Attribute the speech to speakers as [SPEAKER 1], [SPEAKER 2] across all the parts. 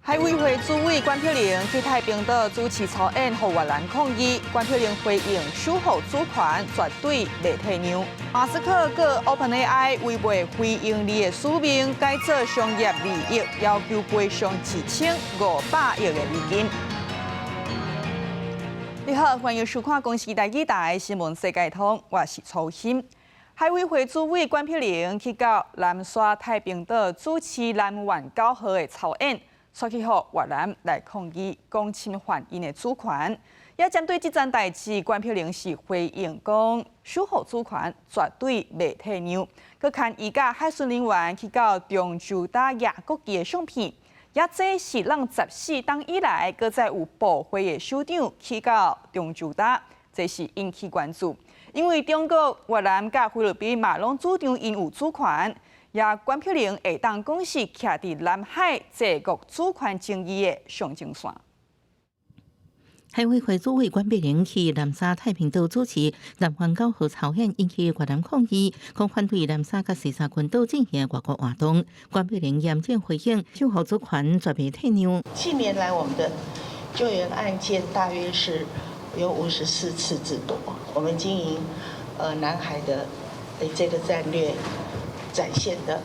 [SPEAKER 1] 海委會主委關碧玲去太平島主持操演，予越南抗議。關碧玲回應守護主權絕對袂退讓。馬斯克告 OpenAI 違背非營利的使命，改做商業利益，要求賠償1500億的美金。你好，歡迎收看《公視台語台新聞世界通》，我是曹欣。海委會主委關碧玲去到南沙太平島主持南苑九號的操演。煞去予越南來抗議，講侵犯𪜶的主權。也針對這樁代誌，關碧玲是回應講，守護主權絕對袂退讓。閣牽伊佮海巡人員去到中洲島攑國旗的相片，也這是咱14冬以來，閣再有部會的首長去到中洲島，這是引起關注。因為中國、越南佮菲律賓嘛攏主張𪜶有主權。也關碧玲會當講是徛佇南海這國主權爭議的上前線。
[SPEAKER 2] 海委會主委關碧玲去南沙太平島主持南環九號操演，引起越南抗議，講反對南沙佮西沙群島進行外交活動。關碧玲嚴正回應，守護主權絕袂退讓。
[SPEAKER 3] 近年來，我們的救援案件大約是有54次之多。我們經營南海的這個戰略，展現的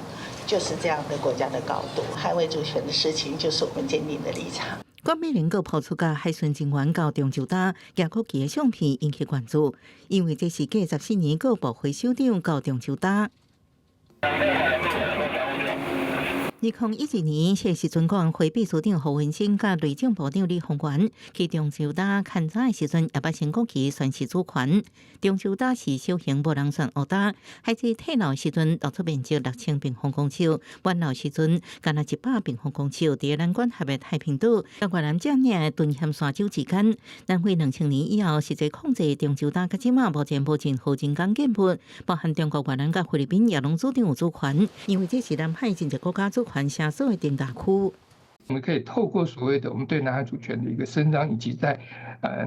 [SPEAKER 3] 就是這樣的國家的高度，捍衛主權的事情就是我們堅定的立場。
[SPEAKER 2] 關碧玲閣拋出佮海巡人員到中洲島攑國旗的相片引起關注，因為這是繼14年閣部會首長到中洲島。2012年，這時陣國安會秘書長胡文生佮內政部長李鴻源去中洲島勘查的時陣，也捌升國旗宣示主權。中洲島是小型無人船烏礁，海水退老時陣露出面積6000平方公尺，滿流時陣干焦100平方公尺。佇咱管轄的太平島，佮越南佔領的敦儉沙洲之間。南非2000年以後，實際控制中洲島，到這馬目前無任何人工建物，包含中國、越南佮菲律賓也攏主張有主權，因為這是南海真濟國家主權聲索的重大區。
[SPEAKER 4] 我們可以透過所謂的我們對南海主權的一個伸張，以及在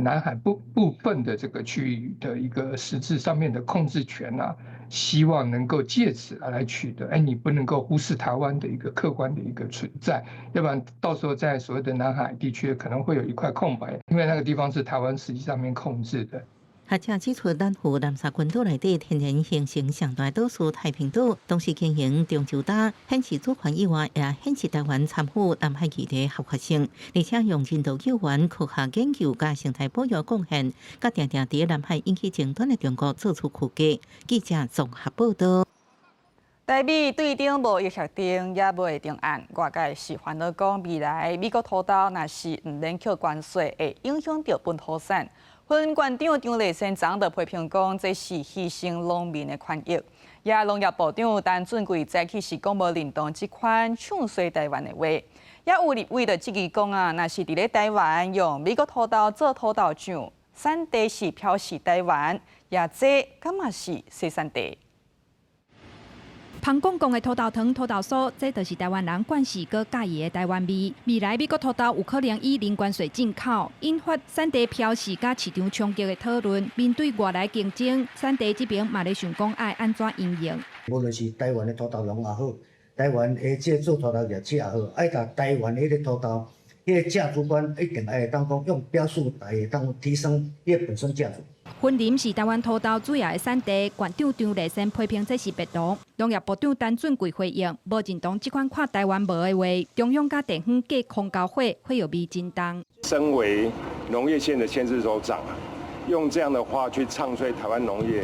[SPEAKER 4] 南海部分的這個區域的一個實質上面的控制權啊，希望能夠借此來取得。哎，你不能夠忽視台灣的一個客觀的一個存在，要不然到時候在所謂的南海地區可能會有一塊空白，因為那個地方是台灣實際上面控制的。
[SPEAKER 2] 學者指出，南湖南沙群島內底天然形成上大島嶼太平島，同時經營中洲島，顯示主權以外，也顯示台灣參與南海議題合法性，而且用人道救援、科學研究佮生態保育貢獻，佮定定佇南海引起爭端的中國做出區隔。記者綜合報道。
[SPEAKER 1] 台美對頂貿易協定猶未定案，外界是煩惱講未來美國土豆若是毋免扣關稅，會影響著本土產。雲林縣長張麗善昨就批評講，這是犧牲農民的權益。也農業部長陳俊貴早起是講無認同這款唱衰台灣的話。也有立委就質疑講啊，若是佇咧台灣用美國土豆做土豆醬，產地是標示台灣，也這敢嘛是洗產地？
[SPEAKER 5] 芳公公的土豆糖、土豆酥，這就是台灣人慣勢閣佮意的台灣味。未來美國土豆有可能以零關稅進口，引發產地標示佮市場衝擊的討論。面對外來競爭，產地這邊嘛咧想講愛按怎因應。
[SPEAKER 6] 無論是台灣的土豆農也好，台灣的這做土豆業者也好，愛共台灣彼个土豆，彼个價值觀一定愛會當講用標示來會當提升伊個本身價值。
[SPEAKER 5] 雲林是台灣土豆主要的產地，縣長張麗善批評這是白狼。農業部長陳俊貴回應，無認同這款看台灣無的話。中央佮地方隔空交火，火藥味真重。
[SPEAKER 7] 身為農業縣的縣市首長，用這樣的話去唱衰台灣農業，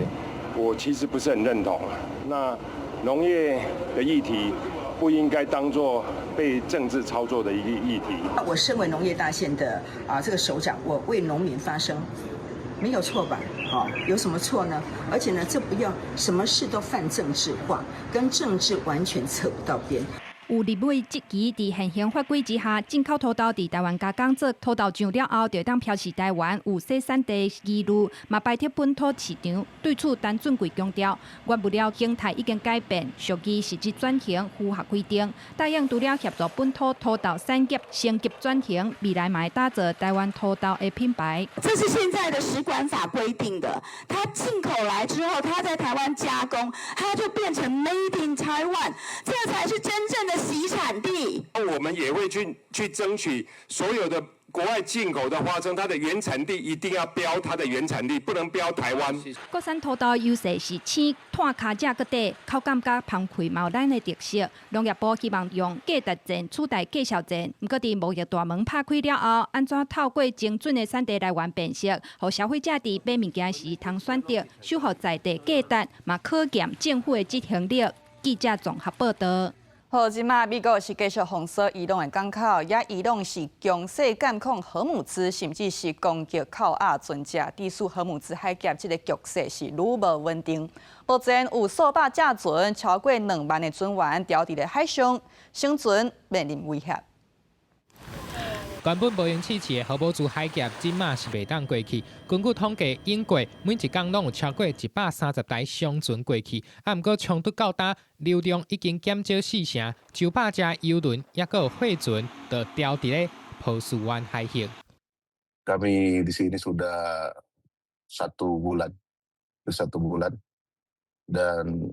[SPEAKER 7] 我其實不是很認同。那農業的議題不應該當作被政治操作的一個議題。
[SPEAKER 8] 我身為農業大縣的這個首長，我為農民發聲。沒有錯吧？好，有什麼錯呢？而且呢，這不要什麼事都泛政治化，跟政治完全扯不到邊。
[SPEAKER 5] 有立委質疑，佇現行法規之下，進口土豆佇台灣加工做土豆醬了後，就當標示台灣有洗產地疑慮，嘛排斥本土市場。對此，陳俊貴強調，原物料形態已經改變，屬於實質轉型符合規定。答應除了協助本土土豆產業升級轉型，未來嘛會打造台灣土豆的品牌。
[SPEAKER 9] 這是現在的食管法規定的，它進口來之後，它在台灣加工，它就變成 Made in Taiwan，這才是真正的。的洗產地。
[SPEAKER 7] 我們也會去爭取所有的國外進口的花生，它的原產地一定要標它的原產地，不能標台灣。
[SPEAKER 5] 國產土豆優勢是青、湠跤食閣短，口感佮芳氣嘛有咱的特色。農業部希望用價值戰取代價數戰，毋過佇貿易大門拍開了後，按怎透過精準的產地來源辨識，予消費者佇買物件時通選擇，守護在地價值，嘛考驗政府的執行力。記者綜合報道。
[SPEAKER 1] 好，這馬美國是繼續封鎖伊朗的港口，也伊朗是強勢監控荷姆茲，甚至是攻擊扣押船隻，致使荷姆茲海峽這个局勢是愈無穩定。目前有數百隻船，超過2萬的船員牢佇咧海上，生存面臨威脅。
[SPEAKER 10] 原本無閒試試的荷姆茲海峽，這馬是袂當過去。根據統計，英國每一工攏有超過130台商船過去，啊，毋過衝突到今，流量已經減少四成，上百隻郵輪抑閣有貨船就牢佇咧波斯灣海域。
[SPEAKER 11] Kami di sini sudah satu bulan, satu bulan, dan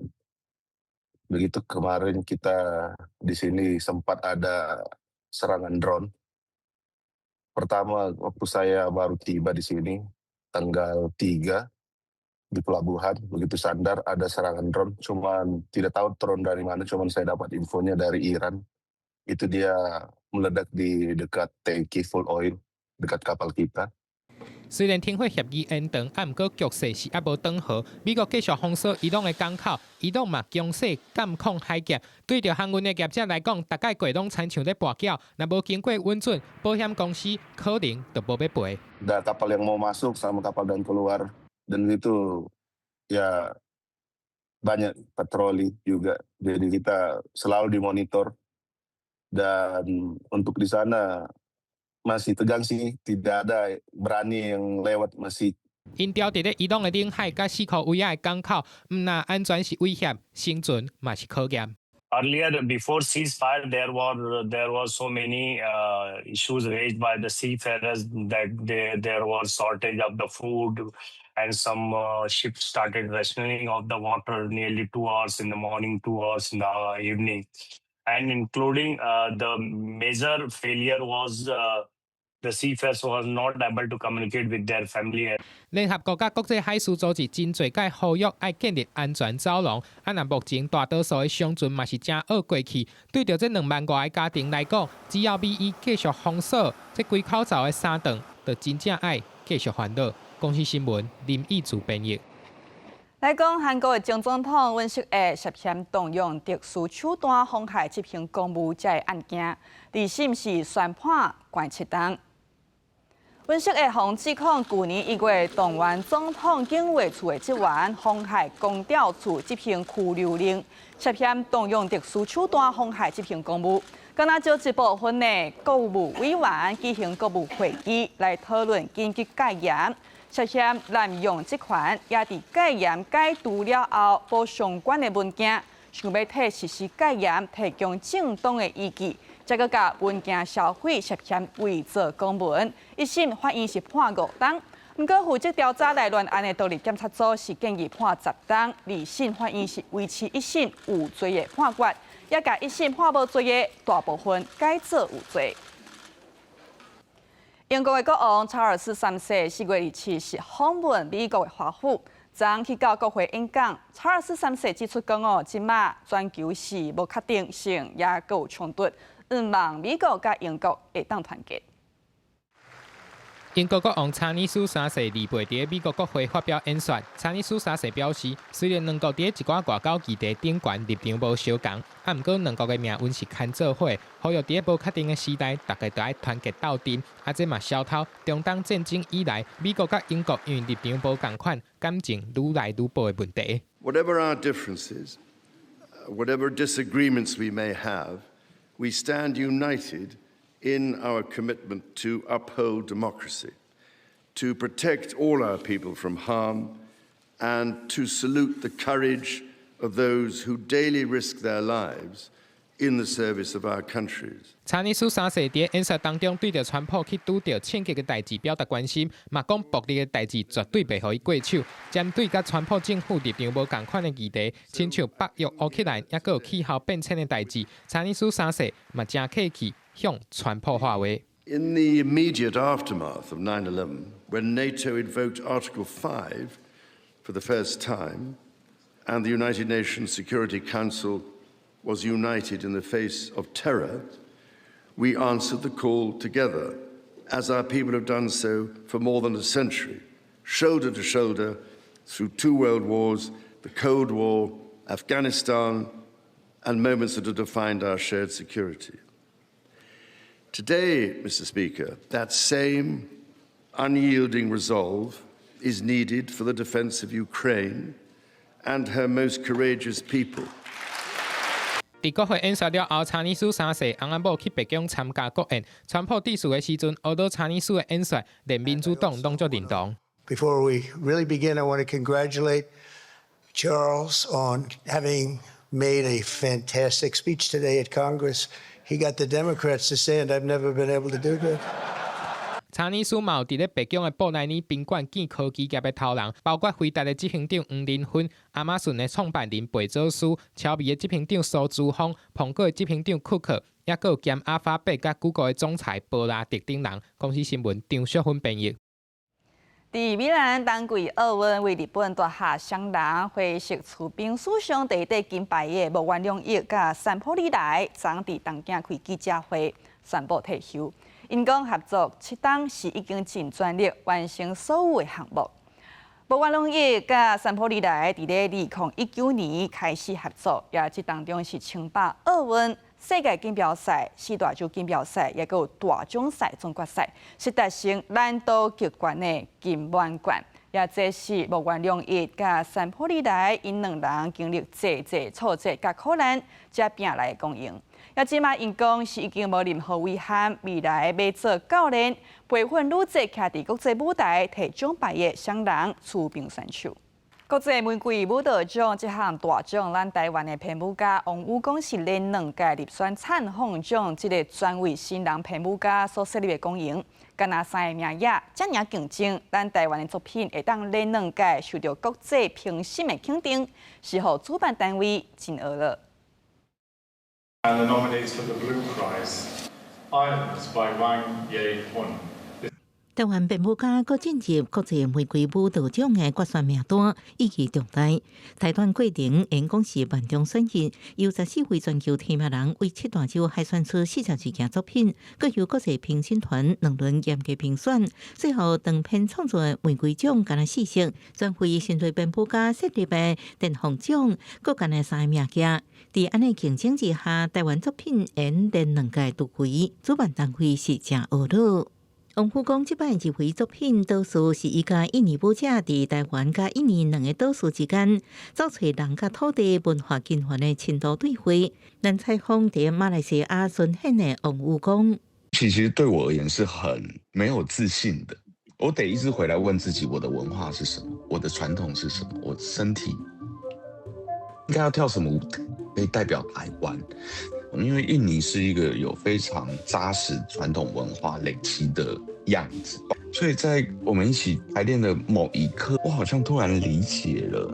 [SPEAKER 11] begitu kemarin kita di sini sempat ada serangan drone. Pertama, waktu saya baru tiba di sini, tanggal 3 di pelabuhan, begitu sandar ada serangan drone, cuman tidak tahu drone dari mana, cuman saya dapat infonya dari Iran. Itu dia meledak di dekat tangki full oil, dekat kapal kita.
[SPEAKER 10] 雖然停火協議延長，啊，毋過局勢是猶無轉好。美國繼續封鎖伊朗的港口，伊朗嘛強勢監控海峽。對著航運的業者來講，逐擺過攏親像咧跋筊，若無經過允准，保險公司可能就無欲賠。
[SPEAKER 11] Ada kapal yang mau masuk sama kapal dan keluar, dan itu ya banyak patroli juga. Jadi kita selalu dimonitor dan untuk di sana masih tegang sih, tidak ada berani yang lewat masih.
[SPEAKER 10] 𪜶牢佇咧伊朗的領海佮四箍圍仔的港口，毋但安全是威脅，生存嘛是考驗。
[SPEAKER 12] Earlier, before ceasefire, there was so many issues raised by the seafarers that there was shortage of the food, and some ships started rationing of the water nearly 2 hours in the morning, 2 hours in the evening, and including the major failure was the seafarers was not able to communicate with their family.
[SPEAKER 10] 聯合國佮國際海事組織真濟擺呼籲愛建立安全走廊，啊，若目前大多數的商船嘛是誠惡過去，對著這2萬外个家庭來講，只要美伊繼續封鎖這規口罩的三頓，就真正愛繼續煩惱。公視新聞林義祖編譯。
[SPEAKER 1] 來講韓國的前總統尹錫悅涉嫌動用特殊手段妨害執行公務這个案件，二審是宣判關7冬。尹錫悅予指控，舊年1月動員總統警衛處的職員妨害公調處執行拘留令，涉嫌動用特殊手段妨害執行公務。敢若召集部分的國務委員舉行國務會議來討論緊急戒嚴，涉嫌濫用職權，也佇戒嚴解除了後，無相關的文件，想欲替實施戒嚴提供正當的依據。這閣共文件銷毀，涉嫌偽造公文，一審法院是判5冬。毋過負責調查內亂案的獨立檢察組是建議判10冬，二審法院是維持一審有罪的判決，也共一審判無罪的大部分改做有罪。英國的國王查爾斯三世4月27是訪問美國的華府，昨去到國會演講。查爾斯三世指出講哦，這馬全球是無確定性，也閣有衝突。向望美國佮英國會當團結。
[SPEAKER 10] 英國國王查爾斯三世禮拜佇美國國會發表演說。查爾斯三世表示，雖然兩國佇一寡外交議題頂懸立場無相仝，啊，毋過兩國的命運是牽做伙，呼籲佇無確定的時代，大家都愛團結鬥陣。啊，這嘛消透中東戰爭以來，美國佮英國因為立場無仝款，感情愈來愈薄的問題。
[SPEAKER 13] Whatever our differences, whatever disagreements we may have, we stand united in our commitment to uphold democracy, to protect all our people from harm, and to salute the courage of those who daily risk their lives in the service of our countries.
[SPEAKER 10] 查尼斯三世佇演說當中，對著川普去拄著槍擊的代誌表達關心，嘛講暴力的代誌絕對袂予伊過手。針對佮川普政府立場無仝款的議題，親像北約、烏克蘭，抑閣有氣候變遷的代誌，查尼斯三世嘛誠客氣向川普喊話。
[SPEAKER 13] In the immediate aftermath of 9/11, when NATO invoked Article 5 for the first time, and the United Nations Security Council was united in the face of terror, we answered the call together, as our people have done so for more than a century, shoulder to shoulder through two world wars, the Cold War, Afghanistan, and moments that have defined our shared security. Today, Mr. Speaker, that same unyielding resolve is needed for the defense of Ukraine and her most courageous people.
[SPEAKER 10] 佇國會演說了後，查尼斯三世翁仔某去白宮參加國宴。川普致辭的時陣，呵咾查尼斯的演說，連民主黨攏足認同。
[SPEAKER 14] Before we really begin, I want to congratulate Charles on having made a fantastic speech today at Congress. He got the Democrats to stand. I've never been able to do that.
[SPEAKER 10] 查尼斯嘛有佇咧白宮的布萊尼賓館見科技業的頭人，包括輝達的執行長黃仁勳、亞馬遜的創辦人貝佐斯、超微的執行長蘇姿豐、蘋果的執行長庫克，抑閣有兼阿法貝佮谷歌的總裁波拉特等人。公視新聞張淑芬編譯。
[SPEAKER 1] 佇米蘭冬季奧運為日本奪下雙人花式溜冰史上第一塊金牌的木原龍一佮三浦莉來，昨佇東京開記者會宣布退休。𪜶講合作7冬是已經盡全力完成所有的項目。木原龍一佮三浦莉來佇咧2019年開始合作，也這當中是稱霸奧運、世界錦標賽、四大洲錦標賽，抑閣有大獎賽總決賽，是達成難度極懸的金滿貫。也這是木原龍一佮三浦莉來𪜶兩人經歷濟濟挫折佮苦難，才拼來的光榮。也這馬𪜶講是已經無任何遺憾，未來欲做教練，培訓愈濟徛佇國際舞台提獎牌的雙人溜冰選手。國際玫瑰舞蹈獎這項大獎，咱台灣的編舞家王宇光是連兩屆入選燦鳳獎這个專為新人編舞家所設立的光榮。敢若三个名額，遮爾競爭，咱台灣的作品會當連兩屆受著國際評審的肯定，是予主辦單位真呵咾。
[SPEAKER 15] And the nominees for the Blue Prize, Islands by Wang Ye-hun.
[SPEAKER 2] 台灣編舞家閣進入國際玫瑰舞蹈獎的決選名單，意義重大。台灣過程演講是萬中選一，由14位全球提名人為七大洲海選出42件作品，閣由國際評審團兩輪嚴格評選，最後長篇創作的玫瑰獎干焦四席，專為新銳編舞家設立的電鳳獎，閣干焦三个名額。佇按呢競爭之下，台灣作品演連兩屆入圍，主辦單位是誠呵咾。王富講，這擺入圍作品多數是伊佮印尼舞者佇台灣佮印尼兩个島嶼之間，走揣人佮土地文化根源的深度對話。咱採訪佇馬來西亞巡演的王宇講：
[SPEAKER 16] 其實對我而言是很沒有自信的，我得一直回來問自己，我的文化是什麼？我的傳統是什麼？我身體應該要跳什麼舞可以代表台灣？因為印尼是一個有非常紮實傳統文化累積的樣子，所以在我們一起排練的某一刻，我好像突然理解了，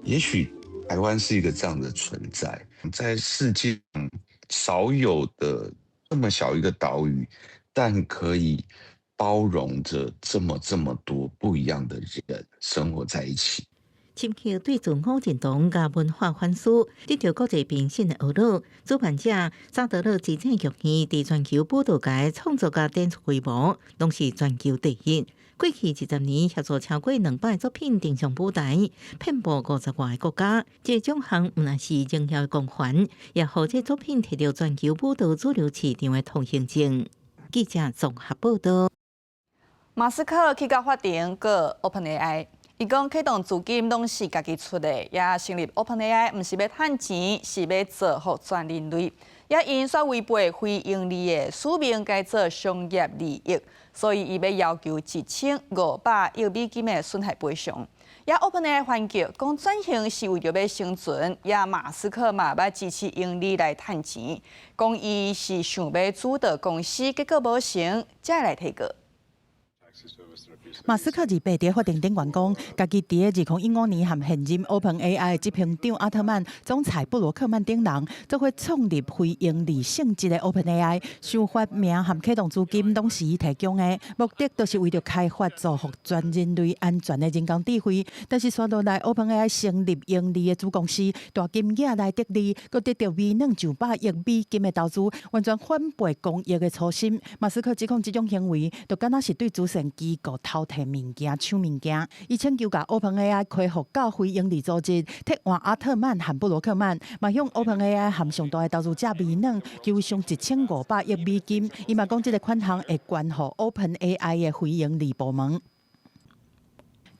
[SPEAKER 16] 也許台灣是一個這樣的存在，在世界上少有的這麼小一個島嶼，但可以包容着這麼這麼多不一樣的人生活在一起。
[SPEAKER 2] 深刻對自我認同佮文化反思，得著國際評審的呵咾。主辦者薩德勒資產劇院佇全球舞蹈界創作佮展出規模，攏是全球第一。過去20年協助超過200作品登上舞台，遍佈50外个國家。這個獎項毋但是榮耀的光環，也予這作品摕著全球舞蹈主流市場的通行證。記者綜合報道。
[SPEAKER 1] 馬斯克去到法庭告 OpenAI。伊講啟動資金攏是家己出的，也成立 OpenAI，毋是欲趁錢，是欲造福全人類。也因煞違背非營利的使命，改做商業利益，所以伊欲要求1500億美金的損害賠償。也 OpenAI 反擊，講轉型是為著欲生存，也馬斯克嘛捌支持盈利來趁錢，講伊是想欲主導公司，結果無成，才來提告。
[SPEAKER 17] 馬斯克28佇法庭頂懸講，家己佇2015年和現任 OpenAI 執行長阿特曼、總裁布羅克曼等人做伙創立非營利性質的 OpenAI，想發明和啟動資金攏是伊提供的，目的就是為著開發造福全人類安全的人工智慧。但是紲落來 OpenAI 成立營利的子公司，大金額來得利，閣得著微軟200億美金的投資，完全反背公益的初心。馬斯克指控這種行為，就敢若是對慈善機構偷提物件、搶物件。伊請求共 OpenAI 恢復到非營利組織，撤換阿特曼和布羅克曼，嘛向 OpenAI 和上大的投資者微軟求償1500億美金。伊嘛講，這個款項會捐予 OpenAI 的非營利部門。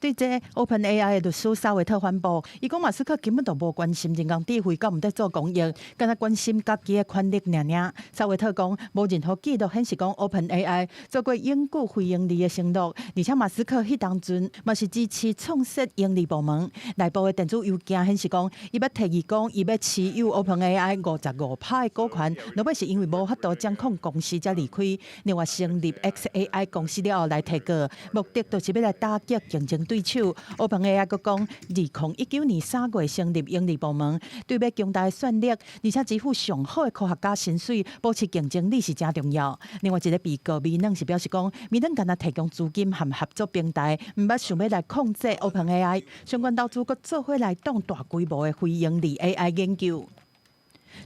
[SPEAKER 17] 對這 OpenAI 的律師薩維特反駁，伊講馬斯克根本就無關心人工智慧，敢毋佇做公益，干焦關心家己的權力爾爾。薩維特講，無任何記錄顯示講 OpenAI 做過永久非營利的承諾，而且馬斯克彼當陣嘛是支持創設營利部門。內部的電子郵件顯示講，伊捌提議講，伊欲持有 OpenAI 55%的股權，落尾是因為無法度掌控公司才離開。另外成立 xAI 公司了後來提告，目的就是欲來打擊競爭對手。OpenAI 閣講，2019年3月成立營利部門，對欲強大的算力，而且支付上好的科學家薪水，保持競爭力是誠重要。另外一個被告微軟是表示講，微軟干焦提供資金和合作平台，毋捌想欲來控制 OpenAI。相關投資閣做伙來擋大規模的非營利 AI 研究。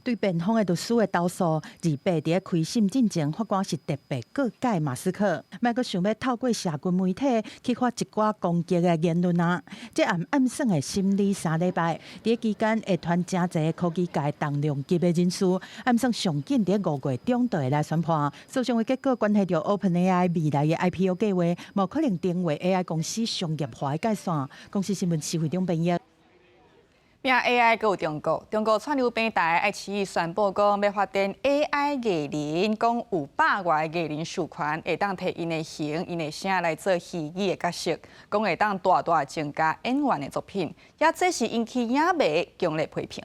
[SPEAKER 17] 對辯方的律師的投訴，28佇咧開審進前，法官是特別告誡馬斯克，莫閣想欲透過社群媒體去發一寡攻擊的言論啊！這案按算會審理3禮拜，佇期間會傳誠濟科技界重量級的人士，按算上緊佇5月中就會來宣判。訴訟的結果關係著 OpenAI 未來的 IPO 計劃，無可能成為 AI 公司商業化的界線。公視新聞施惠中編譯。
[SPEAKER 1] 拼 AI 閣有中國，中國串流平台愛奇藝宣布講，欲發展 AI 藝人，講有百外個藝人授權，會當提𪜶的形、𪜶的聲來做虛擬的角色，講會當大大增加演員的作品，也這是引起影迷強烈批評。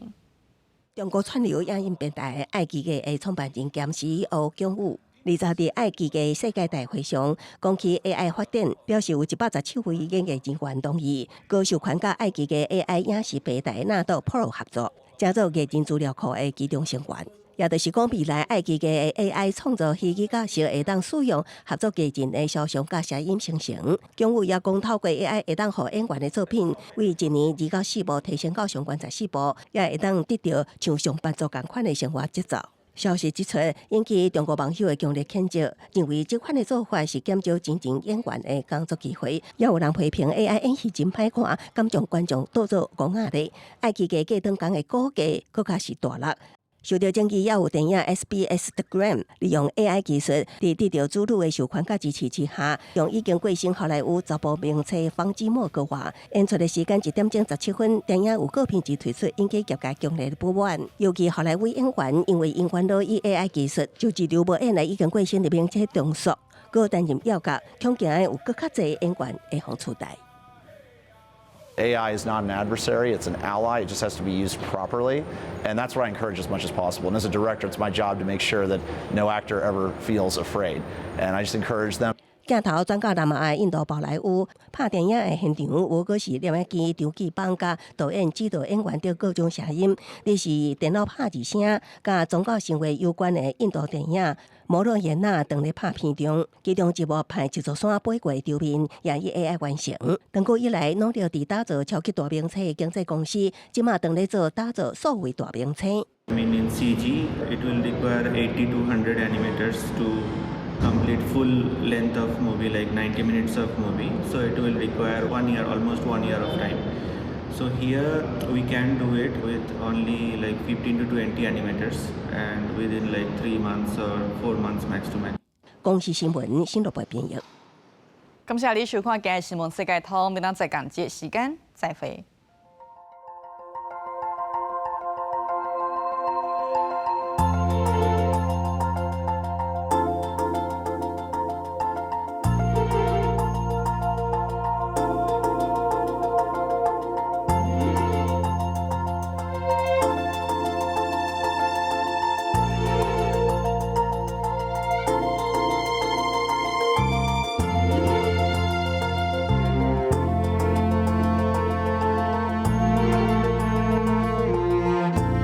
[SPEAKER 18] 中國串流影音平台愛奇藝的創辦人兼 CEO 蔣宇，20佇愛奇藝世界大會上講起 AI 發展，表示有117位演藝人員同意，閣授權佮愛奇藝 AI 影視平台納豆 Pro 合作，成做藝人資料庫的其中成員。也就是講，未來愛奇藝的 AI 創造虛擬角色會當使用合作藝人的肖像佮聲音生成。蔣宇也講，透過 AI 會當予演員的作品，為一年2到4部提升到上懸14部，也會當得著像上班族仝款的生活節奏。消息一出，引起中國網友的強烈譴責，認為這款的做法是減少真正演員的工作機會。也有人批評 AI 演戲真歹看，敢將觀眾當做戇仔咧。愛奇藝過轉工的股價閣較是大落。受著爭議，也有電影 SBS The Gram 利用 AI 技術，佇得著子女的授權佮支持之下，用已經過身好萊塢查埔名星方基莫閣話演出的時間1點鐘17分，電影有高品質推出，引起業界強烈的不滿。尤其好萊塢演員因為𪜶煩惱以 AI 技術就一場無演來已經過身的明星重塑，閣擔任要角，恐驚有閣較濟演員會予取代。
[SPEAKER 19] AI is not an adversary, it's an ally. It just has to be used properly. And that's what I encourage as much as possible. And as a director, it's my job to make sure that no actor ever feels afraid. And I just encourage them.
[SPEAKER 18] 鏡頭轉到南亞印度寶萊塢拍電影的現場，無閣是攝影機、場記幫佮導演指導演員等各種聲音，而是電腦拍字聲，佮宗教神話有關的印度電影《摩洛耶娜》當咧拍片中，其中一幕拍一座山飛過的場面，也以 AI 完成。長久以來，努力佇打造超級大明星的經紀公司，這馬當咧做打造數位大明星。
[SPEAKER 20] I mean, in CG, it will require 80 to 100 animators to complete full length of movie, like 90 minutes of movie. So it will require one year, almost one year of time. So here we can do it with only like 15 to 20 animators and within like 3 months or 4 months max to max.
[SPEAKER 18] 公視新聞新羅編譯。
[SPEAKER 1] 感謝你收看今日新聞世界通，明仔載仝這時間再會。